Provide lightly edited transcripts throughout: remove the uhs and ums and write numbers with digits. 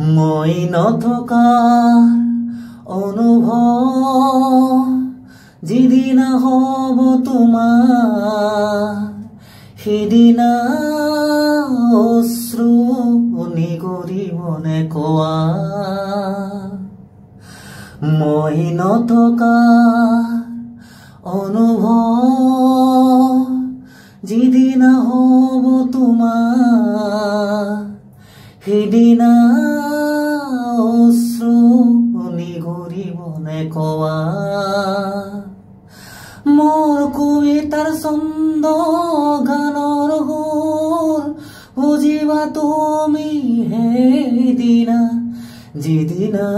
মই নথকাৰ অনুভৱ যিদিনা হ'ব তোমাৰ, সিদিনা অশ্ৰু নিগৰিবনে কোৱা? মই নথকাৰ অনুভৱ যিদিনা হ'ব তোমাৰ, সিদিনা অশ্ৰু নিগৰিবনে কোৱা? মোৰ কবিতাৰ ছন্দ, গানৰ সুৰ বুজিবা তুমি সেইদিনা, যিদিনা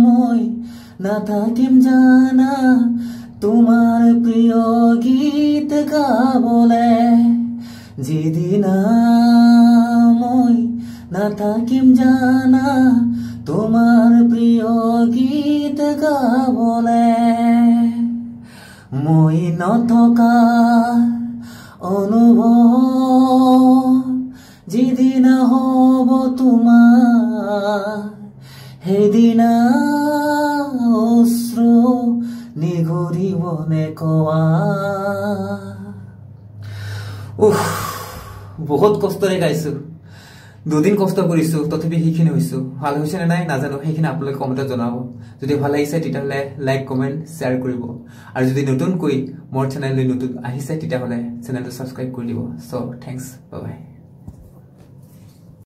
মই নাথাকিম জানা তোমাৰ প্ৰিয় গীত গাবলে। যিদিনা মই নাথাকিম জানা তোমাৰ প্ৰিয় গীত গাবলে। মই নথকাৰ অনুভৱ যিদিনা হ'ব তোমাৰ, সেইদিনা অশ্ৰু নিগৰিবনে কোৱা? উফ, বহুত কষ্টৰে গাইছো, দুদিন কষ্ট কৰিছো, তথাপি সেইখিনি হৈছো। ভাল হৈছে নে নাই নাজানো, সেইখিনি আপোনালোকে কমেণ্টত জনাব। যদি ভাল লাগিছে তেতিয়াহ'লে লাইক, কমেণ্ট, শ্বেয়াৰ কৰিব আৰু যদি নতুনকৈ মোৰ চেনেললৈ নতুন আহিছে তেতিয়াহ'লে চেনেলটো ছাবস্ক্ৰাইব কৰি দিব। চ' thanks, bye.